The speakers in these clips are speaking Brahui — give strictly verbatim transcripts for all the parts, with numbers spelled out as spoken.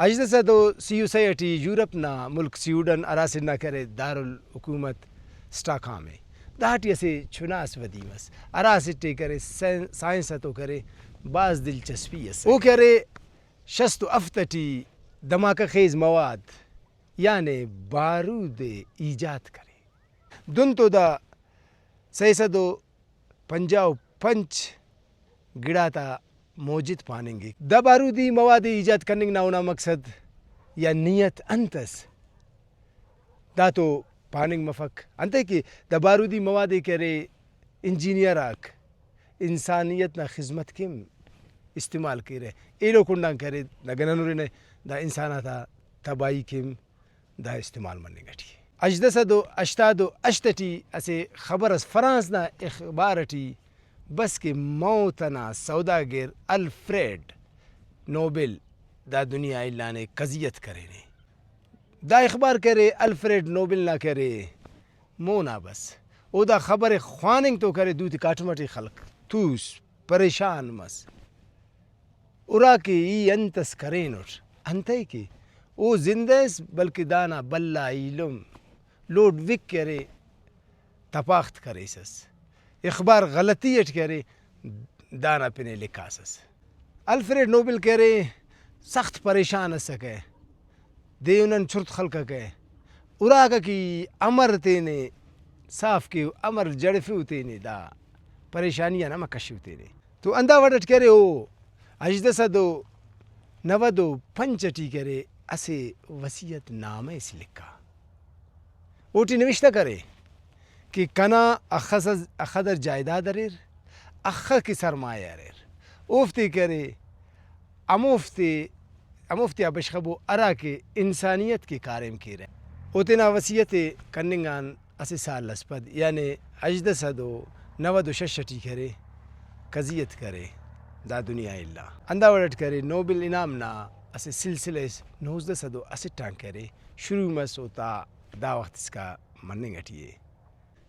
ہژدہ سد و سی و سئے ٹی یورپ نا ملک سویڈن ہراسٹ نا کرے دارالحکومت اسٹاک ہام ءِ۔ داٹی اسہ چنا اس ودی مس، ہراسٹ ءِ کرے سائن-، سائنس اتو کرے بھاز دلچسپی ئس۔ او کرے شست و ہفت ٹی دھماکہ خیز مواد یعنی بارود ءِ ایجاد کرے۔ دن تو دا سئے سد و پنجاہ و پنچ گڑاتا موجد پاننگک۔ دا بارودی مواد ءِ ایجاد کننگ نا اونا مقصد یا نیت انت ئس؟ دا تو پاننگ مفک۔ انتئے کہ دا بارودی مواد ءِ کہ ارے انجینئر آک انسانیت نا خذمت کن استعمال کیرہ، ایلو کنڈآن کہ ارے دا گننورنہ، دا انسان آتا تباہی کن دا استعمال مننگ ٹی ءِ۔ ہژدہ سد و ہشتاد و ہشت ٹی اسہ خبر ئس فرانس نا اخبار ٹی بس کہ موت ئنا سوداگر الفریڈ نوبل دا دنیا الانہ، کزیت کرینے۔ دا اخبار کہ ارے الفریڈ نوبل نا کہ ارے مون آ بس۔ او دا خبر ءِ خواننگ تو کہ ارے دوتے کاٹم ٹی خلک توس، پریشان مس۔ اراکہ ای انت اس کرینٹ؟ انتئے کہ او زندہ ئس، بلکہ دانا بھلا ایلم لوڈ وک کہ ارے تپاخت کریسس، اخبار غلطی اٹ کہ ارے دانا پن ءِ لکھاسس۔ الفریڈ نوبل کہ ارے سخت پریشان ئسکہ، دے و نن چرت خلککہ، اراکہ کہ ای امر تینے صاف کیو، امر جڑفیو تینے، دا پریشانی آن امر کشیو تینے۔ تو ہندا وڑ اٹ کہ ارے او ہژدہ سد و نود و پنچ ٹی کہ ارے اسہ وصیت نامہ اس لکھا۔ اوٹی نوشتہ کرے کہ کنا اخس، اخدر جائیداد اریر، اخہ کہ سرمایہ اریر، اوفتے کہ ارے ہموفتے، ہموفتیا بشخبو ہرا کہ انسانیت کہ کاریم کیرہ۔ او تینا وصیت ءِ کننگ آن اسہ سال اس پد، یعنی ہژدہ سد و نود و شش ٹی کہ ارے کزیت کرے، دا دنیا الا۔ ہندا وڑ اٹ کہ ارے نوبل انعام نا اسہ سلسلہ اس نوزدہ سد و اسٹ آن کہ ارے شروع مس، و تا دا وخت اسکا مننگ ٹی ءِ۔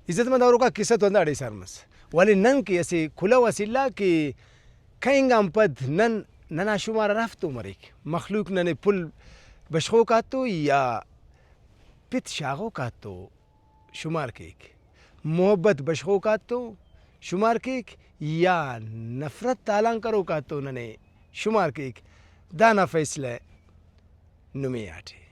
عزت مند اوروکا، قصہ تو ہنداڑے ایسار مس، ولے نن کہ اسہ کلہو اس الا کہ کہنگ آن پد نن، ننا شمار ہرافتو مریک، مخلوق ننے پھل بشخوک آتو یا پت شاغوک آتو شمار کیک، محبت بشخوک آتو شمار کیک یا نفرت تالان کروک آتو ننے شمار کیک، دانا فیصلہ نمے آٹے۔